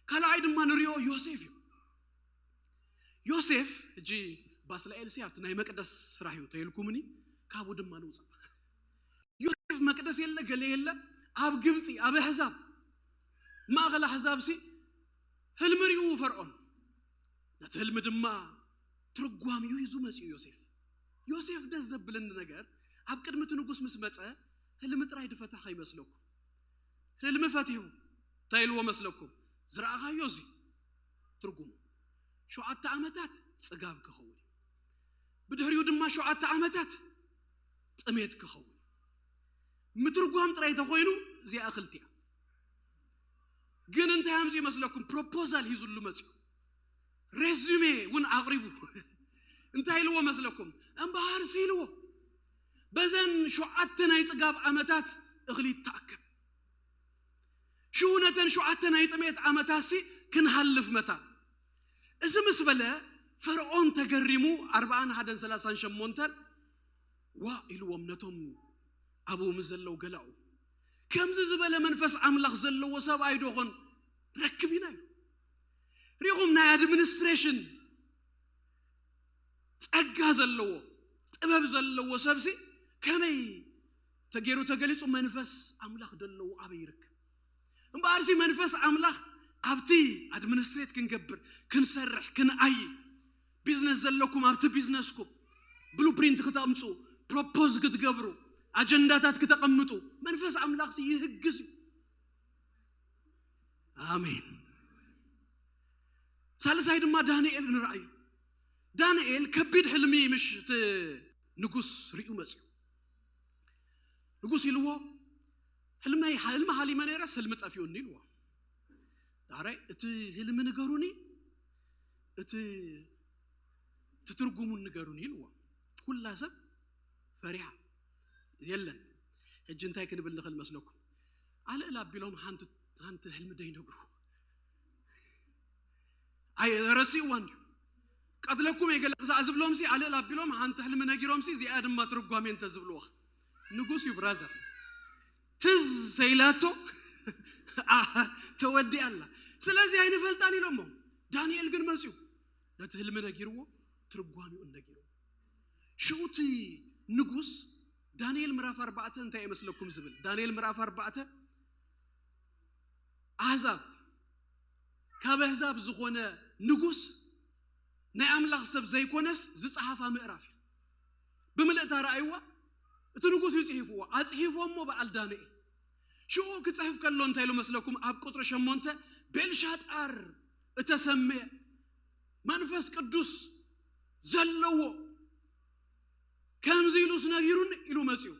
ካልኣይ ድማ ንሪኦ ዮሴፍ እዩ። ዮሴፍ፣ ሕጂ ባስላኤል ሲ ኣብቲ ናይ መቅደስ ስራሕ እዩ ተይልኩምኒ፣ ካብኡ ድማ ንውፃእ። ዮሴፍ መቅደስ የለ፣ ገለ የለ፣ ኣብ ግብፂ፣ ኣብ ኣሕዛብ፣ ማእኸል ኣሕዛብ ሲ ህልሚ ሪኡ ፈርዖን። ነቲ ህልሚ ድማ ትርጓሚኡ ሂዙ መፂኡ ዮሴፍ። ዮሴፍ ደስ ዘብለኒ ነገር፣ ኣብ ቅድሚ እቲ ንጉስ ምስ መፀ፣ ህልሚ ጥራይ ድፈታ ከይመስለኩም። ህልሚ ፈቲሁ እንታይ ኢልዎ መስለኩም? ዝረኣኻዮ እዚ ትርጉሙ፣ ሸውዓተ ዓመታት ጽጋብ ክኸውን እዩ። ብድሕሪኡ ድማ ሸውዓተ ዓመታት ጥሜት ክኸውን። ምትርጓም ጥራይ ተኾይኑ እዚኣ እኽልቲ እያ። ግን እንታይ ኣምፅኡ ይመስለኩም? ፕሮፖዛል ሂዙሉ መፅኡ። ሬዚሜ እውን ኣቕሪቡ። እንታይ ኢልዎ መስለኩም? እምበሃርሲ ኢልዎ። በዘን ሸውዓተ ናይ ጽጋብ ዓመታት እኽሊ ይተኣከብ። ሽኡ ነተን ሸውዓተ ናይ ጥሜት ዓመታትሲ ክንሃልፍ መታን። እዚ ምስ በለ ፈርዖን ተገሪሙ፣ ኣርብዓን ሓደን ሰላሳን ሸሞንተን ዋ ኢልዎም ነቶም ኣብኡ ምስ ዘለዉ ገላኡ። ከምዚ ዝበለ መንፈስ ኣምላኽ ዘለዎ ሰብኣይ ዶ ኾን ረክብ ኢና ኢሉ። ሪኹም ናይ ኣድሚኒስትሬሽን ጸጋ ዘለዎ ጥበብ ዘለዎ ሰብሲ ከመይ ተገይሩ ተገሊጹ? መንፈስ ኣምላኽ ደለዎ ኣበይ ይርከብ? እምበኣርሲ መንፈስ ኣምላኽ ኣብቲ ኣድሚኒስትሬት ክንገብር፣ ክንሰርሕ፣ ክንኣይ፣ ቢዝነስ ዘለኩም ኣብቲ ቢዝነስኩም ብሉፕሪንት ክተምፁ፣ ፕሮፖዝ ክትገብሩ፣ ኣጀንዳታት ክተቐምጡ መንፈስ ኣምላኽ ሲ ይህግዝ እዩ። ኣሜን። ሳልሳይ ድማ ዳንኤል ንርኣዩ። ዳንኤል ከቢድ ሕልሚ ምሽ እቲ ንጉስ ርእዩ መፅዩ። ንጉስ ኢልዎ፣ ሕልመይ፣ ሕልሚ ሓሊመ ነይረስ ሕልሚ ጠፊኡኒ ኢልዎ። ዳሕራይ እቲ ሕልሚ ንገሩኒ፣ እቲ፣ እቲ ትርጉሙን ንገሩኒ ኢልዎ። ኩላ ሰብ ፈሪሓ። የለን። ሕጂ እንታይ ክንብል ንኽእል መስለኩም? ኣልእል ኣቢሎም ሓንቲ፣ ሓንቲ ሕልሚ ደይነግሩ። ኣይ ረሲእዋ እንዲዩ። ቀትለኩም እየ ገለ ክሳዕ ዝብሎም ሲ ኣልእል ኣቢሎም ሓንቲ ሕልሚ ነጊሮም ሲ እዚኣ ድማ ትርጓሜ እንተ ዝብልዋ። ንጉስ እዩ ብራዘር። ትዝ ሰይላቶ ተወዲኣ ኣላ። ስለዚ ኣይንፈልጣን ኢሎሞ። ዳንኤል ግን መፅዩ ነቲ ሕልሚ ነጊርዎ፣ ትርጓሜኡን ነጊርዎ። ሽኡ እቲ ንጉስ ዳንኤል ምዕራፍ ኣርባዕተ እንታይ ይመስለኩም ዝብል? ዳንኤል ምዕራፍ ኣርባዕተ ኣህዛብ፣ ካብ ኣህዛብ ዝኾነ ንጉስ ናይ ኣምላኽ ሰብ ዘይኮነስ ዝጸሓፋ ምዕራፍ እዩ። ብምልእታ ረኣይዋ፣ እቲ ንጉስ እዩ ጽሒፍዎ። ኣጽሒፎሞ በዓል ዳንኤል። ሽኡ ክጽሕፍ ከሎ እንታይ ኢሉ መስለኩም? ኣብ ቁጽሪ ሸሞንተ ቤልሻጣር እተሰምየ መንፈስ ቅዱስ ዘለዎ ከምዚ ኢሉስ ነጊሩኒ ኢሉ መጺኡ።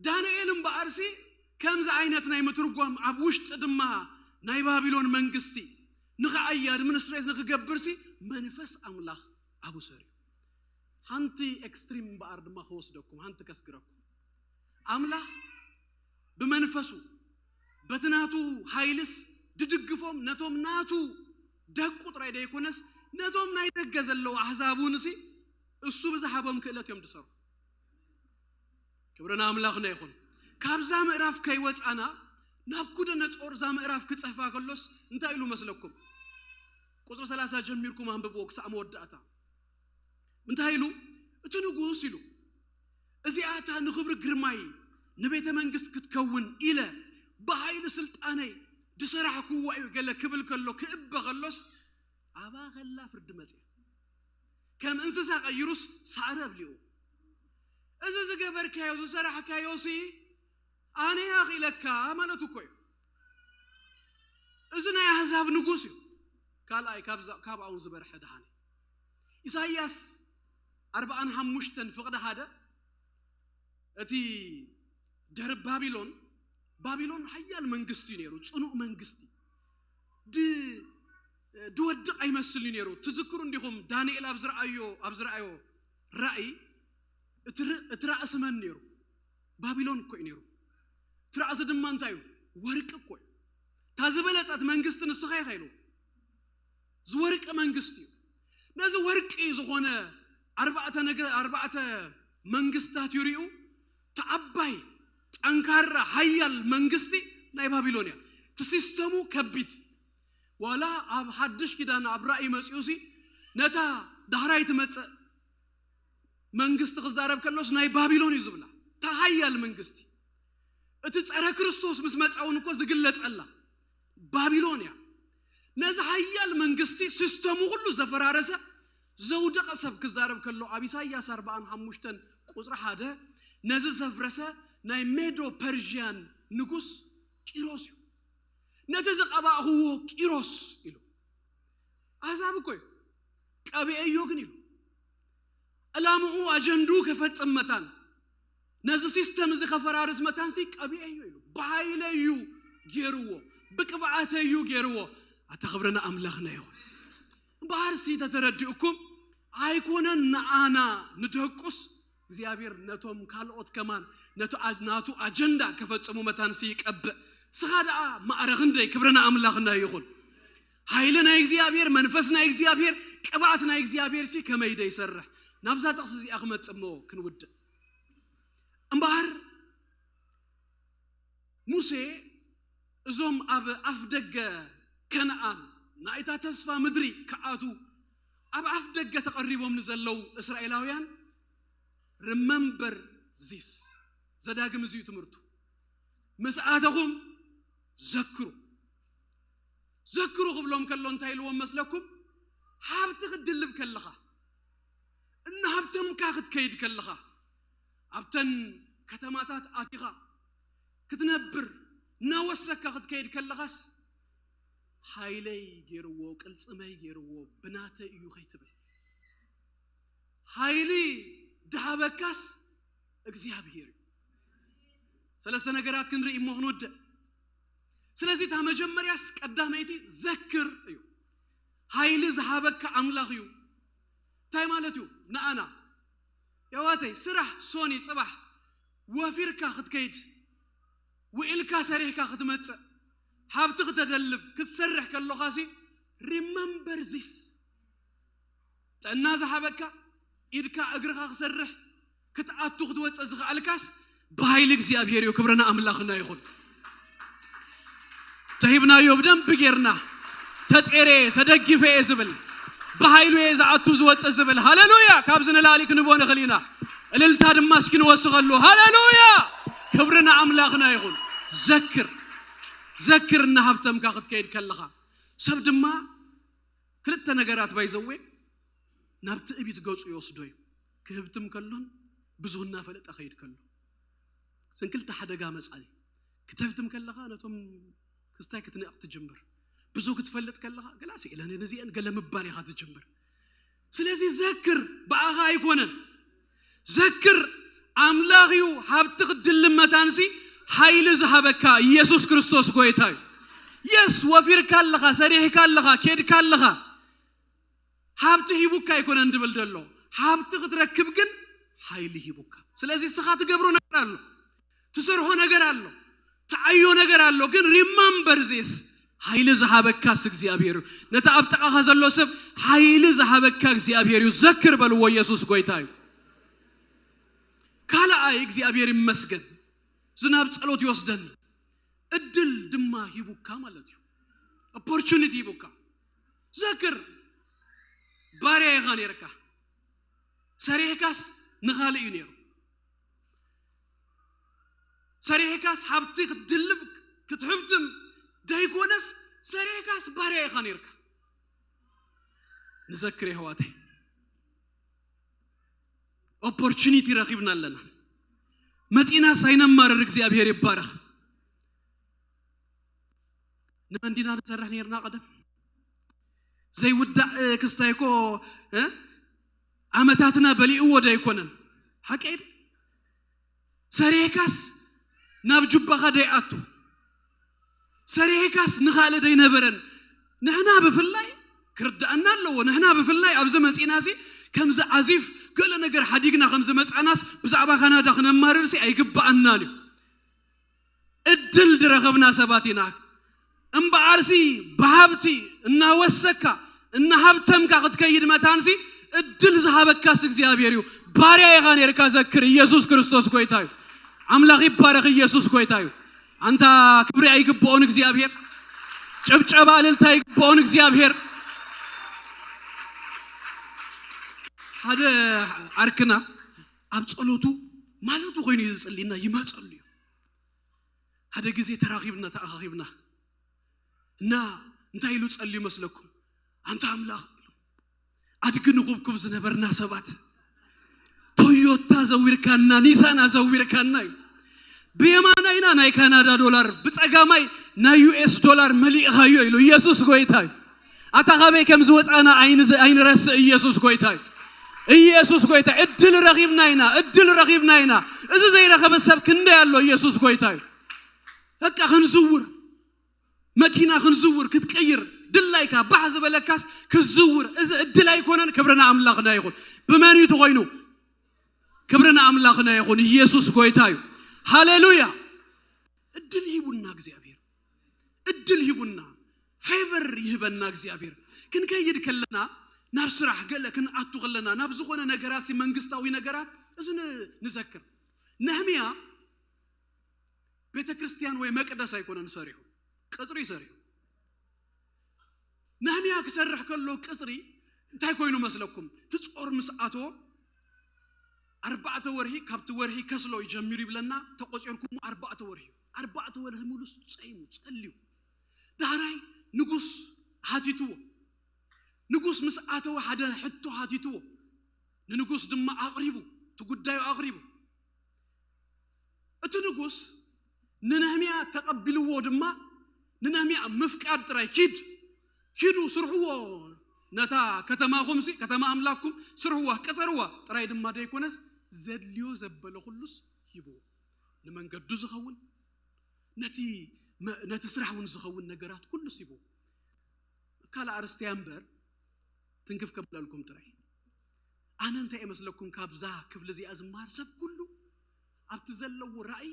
ዳንኤል እምበኣርሲ ከምዚ ዓይነት ናይ ምትርጓም ኣብ ውሽጢ ድማ ናይ ባቢሎን መንግስቲ ንኽዓይ ኣድሚኒስትሬት ንኽገብር ሲ መንፈስ ኣምላኽ ኣብኡ ሰሪዩ። ሓንቲ ኤክስትሪም እምበኣር ድማ ክወስደኩም፣ ሓንቲ ከስግረኩም። ኣምላኽ ብመንፈሱ በቲ ናቱ ሓይልስ ድድግፎም ነቶም ናቱ ደቁ ጥራይ ደይኮነስ ነቶም ናይ ደገ ዘለዉ ኣሕዛብ እውን ሲ እሱ ብዝሃቦም ክእለት እዮም ዝሰርሑ። ክብሪ ንኣምላኽና ይኹን። ካብዛ ምዕራፍ ከይወፃና ናብ ኩደ ነፆር እዛ ምዕራፍ ክፅሕፋ ከሎስ እንታይ ኢሉ መስለኩም? ቁፅሪ ሰላሳ ጀሚርኩም ኣንብብዎ ክሳዕ መወዳእታ። እንታይ ኢሉ? እቲ ንጉስ ኢሉ፣ እዚኣታ ንኽብሪ ግርማይ ንቤተ መንግስት ክትከውን ኢለ ብሓይሊ ስልጣነይ ዝሰራሕክዎ እዩ ገለ ክብል ከሎ ክእበ ከሎስ ኣባ ከላ ፍርዲ መፅያ። ከም እንስሳ ቀይሩስ ሳዕሪ ኣብሊዎ። እዚ ዝገበርካዮ ዝሰራሕካዮ ሲ ኣነ ኣኽኢለካ ማለት እኮ እዩ። እዚ ናይ ኣህዛብ ንጉስ እዩ። ካልኣይ ካብዛ- ካብኣ እውን ዝበርሐ ድሓን እዩ። ኢሳይያስ ኣርብዓን ሓሙሽተን ፍቕዲ ሓደ እቲ ድሕሪ ባቢሎን፣ ባቢሎን ሓያል መንግስቲ እዩ ነይሩ፣ ፅኑዕ መንግስቲ ድ- ድወድቕ ኣይመስልን እዩ ነይሩ። ትዝክሩ እንዲኹም ዳንኤል ኣብ ዝረኣዮ ኣብ ዝረኣዮ ራእይ እቲ ር- እቲ ራእሲ መን ነይሩ? ባቢሎን እኮ እዩ ነይሩ። እቲ ራእሲ ድማ እንታይ እዩ? ወርቂ እኮ እዩ። እታ ዝበለጸት መንግስቲ ንስኻ ኢኻ ኢሉ ዝወርቂ መንግስቲ እዩ። ነዚ ወርቂ ዝኾነ ኣርባዕተ ነገ ኣርባዕተ መንግስታት ይሪኡ። ተዓባይ ጠንካራ ሓያል መንግስቲ ናይ ባቢሎን እያ። እቲ ሲስተሙ ከቢድ። ዋላ ኣብ ሓድሽ ኪዳን ኣብ ራእይ መፂኡ ሲ ነታ ዳሕራይ ትመፅእ መንግስቲ ክዛረብ ከሎስ ናይ ባቢሎን እዩ ዝብላ። እታ ሓያል መንግስቲ እቲ ጸረ ክርስቶስ ምስ መጻ እውን እኮ ዝግለጸላ ባቢሎን እያ። ነዚ ሓያል መንግስቲ ሲስተሙ ኩሉ ዘፈራረሰ ዘውደቐ ሰብ ክዛረብ ከሎ ኣብ ኢሳይያስ ኣርብዓን ሓሙሽተን ቁጽሪ ሓደ ነዚ ዘፍረሰ ናይ ሜዶ ፐርዥያን ንጉስ ቂሮስ እዩ። ነቲ ዝቐባእኽዎ ቂሮስ ኢሉ ኣሕዛብ እኮ እዩ ቀቢኤዮ ግን ኢሉ ዕላምኡ ኣጀንድኡ ከፈጽም መታን ነዚ ሲስተም እዚ ከፈራርስ መታን ሲ ቀቢኤዮ ኢሉ ብሓይለዩ ገይርዎ ብቅብዓተዩ ገይርዎ። ኣታ ክብርና ኣምላኽና ይኹን። እምበኣር ሲ ተተረዲኡኩም ኣይኮነን ንኣና ንደቁስ እግዚኣብሔር ነቶም ካልኦት ከማን ነቲ ኣ- ናቱ ኣጀንዳ ከፈጽሙ መታን ሲ ይቀብእ። ስኻ ደኣ ማዕረ ክንደይ ክብርና ኣምላኽና ይኹን። ሓይሊ ናይ እግዚኣብሔር መንፈስ ናይ እግዚኣብሔር ቅብኣት ናይ እግዚኣብሔር ሲ ከመይ ደ ይሰርሕ። ናብዛ ጥቕሲ እዚኣ ክመጽእ እሞ ክንውድእ እምበኣር ሙሴ እዞም ኣብ ኣፍ ደገ ከነኣን ናይታ ተስፋ ምድሪ ክኣቱ ኣብ ኣፍ ደገ ተቐሪቦም ንዘለዉ እስራኤላውያን remember this ዘዳግም እዚዩ ትምህርቱ። ምስ ኣተኹም ዘክሩ። ዘክሩ ክብሎም ከሎ እንታይ ኢልዎም መስለኩም? ሃብቲ ክትድልብ ከለኻ እናሃብተምካ ክትከይድ ከለኻ ኣብተን ከተማታት ኣቲኻ ክትነብር እናወሰካ ክትከይድ ከለኻስ ሓይለይ ገይርዎ ቅልፅመይ ገይርዎ ብናተይ እዩ ከይትብል ሓይሊ ድሃበካስ እግዚኣብሔር እዩ። ሰለስተ ነገራት ክንርኢ እሞ ክንውድእ። ስለዚ እታ መጀመርያስ ቀዳመይቲ ዘክር እዩ። ሓይሊ ዝሃበካ ኣምላኽ እዩ። እንታይ ማለት እዩ ንኣና የዋተይ ስራሕ ሶኒ ፅባሕ ወፊርካ ክትከይድ ውዒልካ ሰሪሕካ ክትመፅእ ሃብቲ ክተደልብ ክትሰርሕ ከለኻ ሲ remember this ጥዕና ዝሃበካ ኢድካ እግርኻ ክሰርሕ ክትኣቱ ክትወፅእ ዝኽኣልካስ ብሃይሊ እግዚኣብሔር እዩ። ክብርና ኣምላኽና ይኹን። ተሂብናዮ ብደንብ ጌርና ተጼረ ተደጊፈ እየ ዝብል ብሃይሉ እየ ዝኣቱ ዝወፅእ ዝብል ሃሌሉያ። ካብዚ ንላሊ ክንቦ ንኽእል ኢና። እልልታ ድማ እስኪ ንወስኸሉ ሃሌሉያ። ክብርና ኣምላኽና ይኹን። ዘክር ዘክር እናሃብተምካ ክትከይድ ከለኻ ሰብ ድማ ክልተ ነገራት ባይዘዌ ናብ ትዕቢት ገፁ ይወስዶ እዩ። ክህብትም ከሎን ብዙ እናፈለጠ ኸይድ ከሎ እዘን ክልተ ሓደጋ መፃ እዩ። ክተህብትም ከለኻ ነቶም ክስታይ ክትንዕቕ ትጅምር። ብዙ ክትፈልጥ ከለኻ ገላ ስኢለን ነዚአን ገለ ምባል ኢኻ ትጅምር። ስለዚ ዘክር ብኣኻ ኣይኮነን ዘክር ኣምላኽ እዩ። ሃብቲ ክትድልብ መታንሲ ሓይሊ ዝሃበካ ኢየሱስ ክርስቶስ ጎይታ እዩ። የስ፣ ወፊርካ ኣለኻ፣ ሰሪሕካ ኣለኻ፣ ኬድካ ኣለኻ። ሃብቲ ሂቡካ ኣይኮነን ድብል ዘሎ፣ ሃብቲ ክትረክብ ግን ሓይሊ ሂቡካ። ስለዚ እስኻ ትገብሮ ነገር ኣሎ፣ ትሰርሖ ነገር ኣሎ፣ ትዓዮ ነገር ኣሎ። ግን remember this፣ ሓይሊ ዝሃበካስ እግዚኣብሔር እዩ። ነቲ ኣብ ጥቓኻ ዘሎ ሰብ ሓይሊ ዝሃበካ እግዚኣብሔር እዩ። ዘክር በልዎ፣ ኢየሱስ ጎይታ እዩ። ካልኣይ እግዚኣብሔር ይመስገን፣ ዝናብ ጸሎት ይወስደኒ፣ እድል ድማ ሂቡካ ማለት እዩ። Opportunity ሂቡካ። ዘክር፣ ባርያ ኢኻ ነርካ። ሰሪሕካስ ንኻልእ እዩ ነይሩ። ሰሪሕካስ ሃብቲ ክትድልብ ክትሕብትም ደይኮነስ፣ ሰሪሕካስ ባርያ ኢኻ ነርካ። ንዘክር የሕዋተይ፣ Opportunity ረኺብና ኣለና። መጺናስ ኣይነማርር። እግዚኣብሔር ይባረኽ። ንመን ዲና ንሰርሕ ነርና ቀደም? ዘይውዳእ ክስታይ እኮ፣ እ? ዓመታትና በሊእዎ ዶ ኣይኮነን? ሓቂ ኣይደ? ሰሪሕካስ ናብ ጁባኻ ደይኣቱ፣ ሰሪሕካስ ንኻልእ ደይነበረን። ንሕና ብፍላይ ክርዳእና ኣለዎ። ንሕና ብፍላይ ኣብዚ መጺእናሲ ከምዚ ዓዚፍ ገለ ነገር ሓዲግና ከምዚ መጻናስ ብዛዕባ ካናዳ ክነማርርሲ ኣይግባኣናን እዩ። እድል ዝረኸብና ሰባት ኢና። እምበኣርሲ ብሃብቲ እናወሰካ እናሃብተምካ ክትከይድ መታንሲ እድል ዝሃበካስ እግዚኣብሔር እዩ። ባርያ ኢኻ ነርካ። ዘክር፣ ኢየሱስ ክርስቶስ ጎይታ እዩ። ኣምላኽ ይባረኽ። ኢየሱስ ጎይታ እዩ። ኣንታ ክብሪ ኣይግብኦን እግዚኣብሔር? ጭብጨባ እልልታ ይግብኦን እግዚኣብሔር? ሓደ ዓርክና ኣብ ጸሎቱ ማለቱ ኮይኑ እዩ ዝጽልይና ይመጸሉ እዩ። ሓደ ግዜ ተራኺብና ተኣኻኺብና እና እንታይ ኢሉ ጸልዩ መስለኩም? ኣንታ ኣምላኽ፣ ኣድጊ ንኹብኩብ ዝነበርና ሰባት ቶዮታ ዘዊርካና፣ ኒሳን ኣዘዊርካና እዩ። ብየማናይና ናይ ካናዳ ዶላር፣ ብጸጋማይ ናይ ዩ ኤስ ዶላር መሊእኻዮ ኢሉ። ኢየሱስ ጎይታ እዩ። ኣታ ካበይ ከም ዝወጻና ኣይንዝ-፣ ኣይንረስእ። ኢየሱስ ጎይታ እዩ። ኢየሱስ ጎይታ። እድል ረኺብና ኢና፣ እድል ረኺብና ኢና። እዚ ዘይረኸበ ሰብ ክንደይ ኣሎ? ኢየሱስ ጎይታ እዩ። በቃ ክንዝውር፣ መኪና ክንዝውር፣ ክትቅይር ድላይካ ባህ ዝበለካስ ክትዝውር። እዚ እድል ኣይኮነን። ክብሪ ንኣምላኽና ይኹን። ብመን እዩ ተኾይኑ? ክብሪ ንኣምላኽና ይኹን። ኢየሱስ ጎይታ እዩ። ሃሌሉያ። እድል ሂቡና እግዚኣብሔር፣ እድል ሂቡና፣ ፌቨር ይህበና እግዚኣብሔር። ክንከይድ ከለና፣ ናብ ስራሕ ገለ ክንኣቱ ከለና፣ ናብ ዝኾነ ነገራት፣ መንግስታዊ ነገራት፣ እዚ ን-፣ ንዘክር። ነህምያ ቤተ ክርስቲያን ወይ መቅደስ ኣይኮነን ሰሪሑ፣ ቅጥሪ ሰሪሑ። ነህምያ ክሰርሕ ከሎ ቅጥሪ እንታይ ኮይኑ መስለኩም? እቲ ጾር ምስ ኣተዎ ኣርባዕተ ወርሒ፣ ካብቲ ወርሒ ከስሎ ይጀሚሩ ይብለና፣ ተቆጺርኩም ኣርባዕተ ወርሒ። ኣርባዕተ ወርሒ ሙሉስ ጸይሙ፣ ጸልዩ። ዳሕራይ ንጉስ ሓቲትዎ። ንጉስ ምስ ኣተወ ሓደ ሕቶ ሓቲትዎ። ንንጉስ ድማ ኣቕሪቡ፣ እቲ ጉዳዩ ኣቕሪቡ። እቲ ንጉስ ንነህምያ ተቐቢልዎ ድማ፣ ንነህምያ ምፍቃድ ጥራይ፣ ኪድ፣ ኪዱ ስርሕዎ፣ ነታ ከተማኹምሲ፣ ከተማ ኣምላኽኩም ስርሕዋ፣ ቅጸርዋ ጥራይ ድማ ደይኮነስ፣ ዘድልዮ ዘበለ ኩሉስ ሂብዎ። ንመንገዱ ዝኸውን፣ ነቲ መ-፣ ነቲ ስራሕ እውን ዝኸውን ነገራት ኩሉስ ሂብዎ። ካልእ ኣርእስቲ እያ እምበር፣ ትንክፍ ከብለልኩም ጥራይ። ኣነ እንታይ እመስለኩም ካብዛ ክፍሊ እዚኣ ዝመሃር? ሰብ ኩሉ ኣብቲ ዘለዎ ራእይ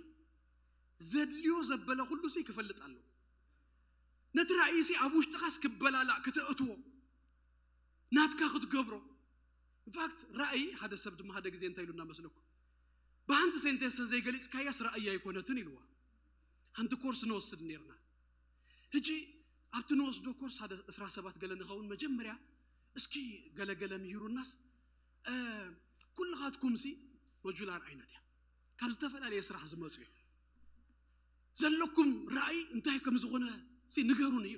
ዘድልዮ ዘበለ ኩሉ ሲ ክፈልጥ ኣለዎ። ነቲ ራእይ ሲ ኣብ ውሽጥኻስ ክበላላዕ፣ ክተእትዎ፣ ናትካ ክትገብሮ። ኢንፋክት ራእይ፣ ሓደ ሰብ ድማ ሓደ ግዜ እንታይ ኢሉና መስለኩም? ብሓንቲ ሴንቴንስ ዘይገሊጽካያስ ራእይ ኣይኮነትን ኢልዋ። ሓንቲ ኮርስ ንወስድ ነርና። ሕጂ ኣብቲ ንወስዶ ኮርስ ሓደ ዕስራ ሰባት ገለ ንኸውን፣ መጀመርያ እስኪ ገለገለ ምሂሩናስ፣ እ፣ ኩልኻትኩም ሲ ሞጁላር ዓይነት እያ፣ ካብ ዝተፈላለየ ስራሕ ዝመጹ እዮም። ዘለኩም ራእይ እንታይ ከም ዝኾነ ሲ ንገሩን እዩ።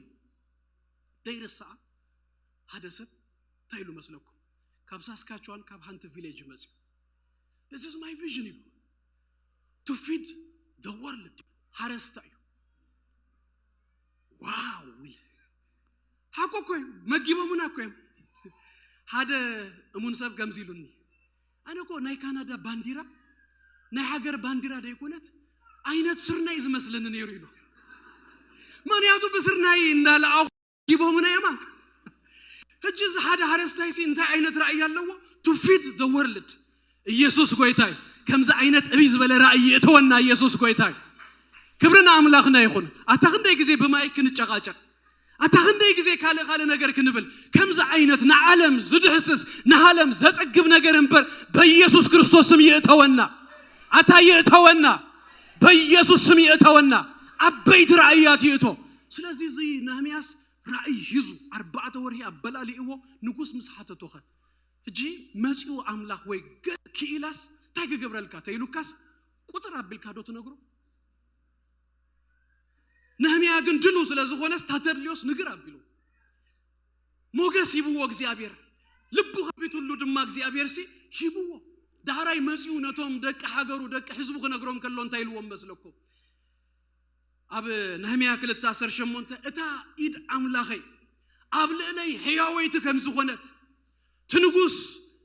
ደይርሳኣ ሓደ ሰብ እንታይ ኢሉ መስለኩም? ካብ ሳስካቹዋን ካብ ሃንቲ ቪሌጅ መጽዩ። This is my vision ኢሉ። To feed the world። ሓረስታ እዩ። ዋው ኢለ። ሓቆ እኮ እዩ። መጊቦምና እኮ እዮም። ሓደ እሙን ሰብ ከምዚ ኢሉኒ፣ ኣነ እኮ ናይ ካናዳ ባንዲራ ናይ ሃገር ባንዲራ ደይኮነት ዓይነት ስርናይ ዝመስለኒ ነይሩ ኢሉ። ምኽንያቱ ብስርናይ እንዳለኣኹ ሂቦምና የማ። ሕጂ እዚ ሓደ ሓረስታይሲ እንታይ ዓይነት ራእይ ኣለዎ? To feed the world። ኢየሱስ ጎይታይ። ከምዚ ዓይነት ዕብይ ዝበለ ራእይ ይእተወና ኢየሱስ ጎይታይ። ክብሪ ንኣምላኽና ይኹን። ኣታ ክንደይ ግዜ ብማይ ክንጨቃጨቅ፣ ኣታ ክንደይ ግዜ ካልእ ካልእ ነገር ክንብል፣ ከምዚ ዓይነት ንዓለም ዝድህስስ ንሃለም ዘጸግብ ነገር እምበር በኢየሱስ ክርስቶስ ስም ይእተወና። ኣታ ይእተወና፣ በኢየሱስ ስም ይእተወና። ዓበይቲ ራእያት ይእቶ። ስለዚ እዚ ነህምያስ ራእይ ሒዙ ኣርባዕተ ወርሒ ኣበላሊእዎ። ንጉስ ምስ ሓተቶኸ ሕጂ መጺኡ ኣምላኽ ወይ ገ- ክኢላስ እንታይ ክገብረልካ ተይሉካስ ቁፅር ኣቢልካ ዶ ትነግሮ? ነህምያ ግን ድሉ ስለ ዝኾነስ ታተድልዮስ ንግር ኣቢሉ ሞገስ ሂብዎ እግዚኣብሔር። ልቡ ከፊቱሉ ድማ እግዚኣብሔር ሲ ሂብዎ። ዳሕራይ መጺኡ ነቶም ደቂ ሃገሩ ደቂ ህዝቡ ክነግሮም ከሎ እንታይ ኢልዎም መስለኩም? ኣብ ነህምያ ክልተ ዓሰርተ ሸሞንተ እታ ኢድ ኣምላኸይ ኣብ ልዕለይ ሕያወይቲ ከም ዝኾነት እቲ ንጉስ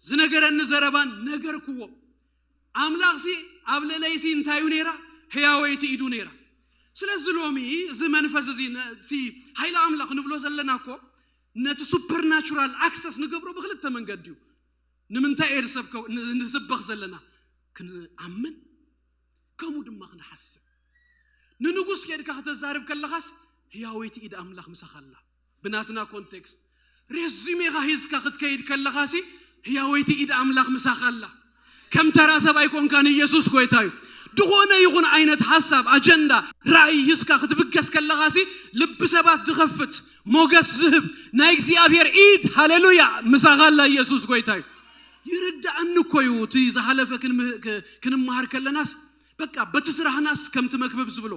ዝነገረኒ ዘረባን ነገርክዎ። ኣምላኽሲ ኣብ ልዕለይሲ እንታይ እዩ ነይራ? ሕያወይቲ ኢዱ ነይራ። ስለዚ ሎሚ እዚ መንፈስ እዚ ነቲ ሓይሊ ኣምላኽ ንብሎ ዘለና እኮ ነቲ ሱፐርናቹራል ኣክሰስ ንገብሮ ብክልተ መንገዲ እዩ። ንምንታይ እየ ንሰብከ- ን- ንስበኽ ዘለና? ክንኣምን ከምኡ ድማ ክንሓስብ። ንንጉስ ከድካ ከተዛርብ ከለኻስ ህያወይቲ ኢድ ኣምላኽ ምሳኻ ኣላ። ብናትና ኮንቴክስት ሬዚሜኻ ሂዝካ ክትከይድ ከለኻሲ ህያወይቲ ኢድ ኣምላኽ ምሳኻ ኣላ። ከም ተራ ሰብ ኣይኮንካን። ኢየሱስ ጎይታ እዩ። ዝኾነ ይኹን ዓይነት ሓሳብ ኣጀንዳ ራእይ ሂዝካ ክትብገስ ከለኻሲ ልቢ ሰባት ድኸፍት ሞገስ ዝህብ ናይ እግዚኣብሔር ኢድ ሃሌሉያ ምሳኻ ኣላ። ኢየሱስ ጎይታ እዩ። ይርዳእኒ እኮ እዩ እቲ ዝሓለፈ ክንምህ- ክ- ክንመሃር ከለናስ በቃ በቲ ስራህናስ ከምቲ መክብብ ዝብሎ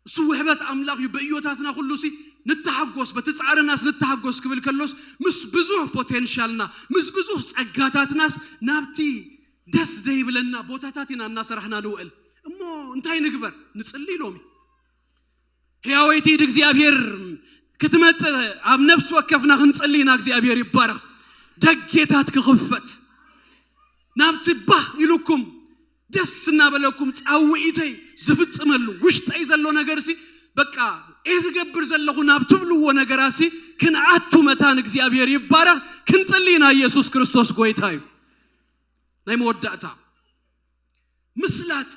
እሱ ውሕበት ኣምላኽ እዩ። ብእዮታትና ኩሉ ሲ ንተሓጎስ በቲ ጻዕርናስ ንተሓጎስ ክብል ከሎስ ምስ ብዙሕ ፖቴንሻልና ምስ ብዙሕ ጸጋታትናስ ናብቲ ደስ ዘይብለና ቦታታት ኢና እናሰራሕና ንውዕል። እሞ እንታይ ንግበር? ንጽሊ ሎሚ ህያወይቲ ኢድ እግዚኣብሔር ክትመጽእ ኣብ ነፍሲ ወከፍና ክንጽሊ ኢና። እግዚኣብሔር ይባረኽ። ደጌታት ክኽፈት ናብቲ ባህ ኢሉኩም ደስ እናበለኩም ጻውዒተይ ዝፍጽመሉ ውሽጠይ ዘሎ ነገር ሲ በቃ እየ ዝገብር ዘለኹ ናብ ትብልዎ ነገራሲ ክንኣቱ መታን እግዚኣብሔር ይባረኽ። ክንጽሊ ኢና። ኢየሱስ ክርስቶስ ጎይታ እዩ። ናይ መወዳእታ ምስላጥ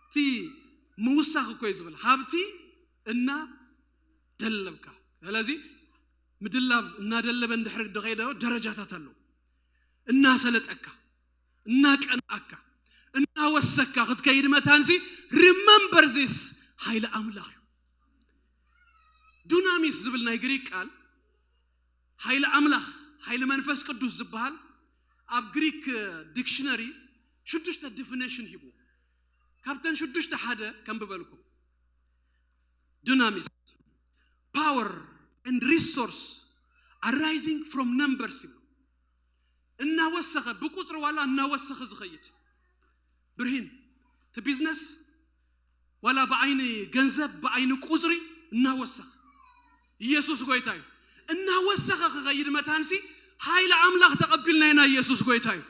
እቲ ምውሳኽ እኮ እዩ ዝብል ሃብቲ እና ደለብካ። ስለዚ ምድላብ እናደለበ እንድሕር ደኸይደ ደረጃታት ኣለዉ። እናሰለጠካ እናቀንኣካ እናወሰካ ክትከይድ መታንሲ remember this ሓይሊ ኣምላኽ እዩ። ዱናሚስ ዝብል ናይ ግሪክ ቃል ሓይሊ ኣምላኽ ሓይሊ መንፈስ ቅዱስ ዝበሃል ኣብ ግሪክ ዲክሽነሪ ሽዱሽተ ዲፊኒሽን ሂቡ። ካብተን ሽዱሽተ ሓደ ከንብበልኩም። ዱናሚስ power and resource arising from numbers ይብሉ። እናወሰኸ ብቁፅሪ ዋላ እናወሰኸ ዝኸይድ ብርሂን እቲ ቢዝነስ ዋላ ብዓይኒ ገንዘብ ብዓይኒ ቁፅሪ እናወሰኸ ኢየሱስ ጎይታ እዩ። እናወሰኸ ክኸይድ መታንሲ ሓይሊ ኣምላኽ ተቐቢልና ኢና። ኢየሱስ ጎይታ እዩ።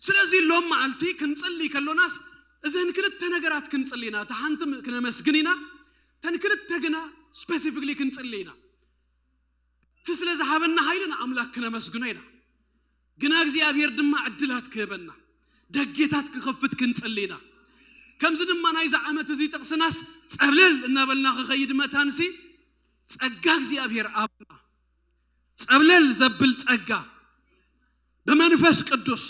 ስለዚ ሎም መዓልቲ ክንጽሊ ከሎናስ እዘን ክልተ ነገራት ክንጽሊ ኢና። እታ ሓንቲ ክነመስግን ኢና፣ ተን ክልተ ግና ስፔሲፊክሊ ክንጽሊ ኢና። እቲ ስለ ዝሃበና ሓይሊ ንኣምላኽ ክነመስግኖ ኢና። ግና እግዚኣብሔር ድማ ዕድላት ክህበና ደጌታት ክኸፍት ክንጽሊ ኢና። ከምዚ ድማ ናይዚ ዓመት እዚ ጥቕስናስ ጸብለል እናበልና ክኸይድ መታንሲ ጸጋ እግዚኣብሔር ኣብና ጸብለል ዘብል ጸጋ ብመንፈስ ቅዱስ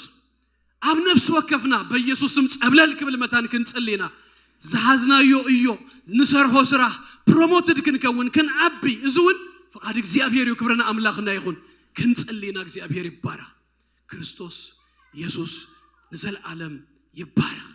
ኣብ ነፍሲ ወከፍና በኢየሱስ ስም ጸብለል ክብል መታን ክንጽሊ ኢና። ዝሓዝናዮ እዮ ንሰርሖ ስራሕ ፕሮሞትድ ክንከውን ክንዓቢ እዚ እውን ፍቓድ እግዚኣብሔር እዩ። ክብርና ኣምላኽና ይኹን። ክንጽሊ ኢና። እግዚኣብሔር ይባረኽ። ክርስቶስ ኢየሱስ ንዘለዓለም ይባረኽ።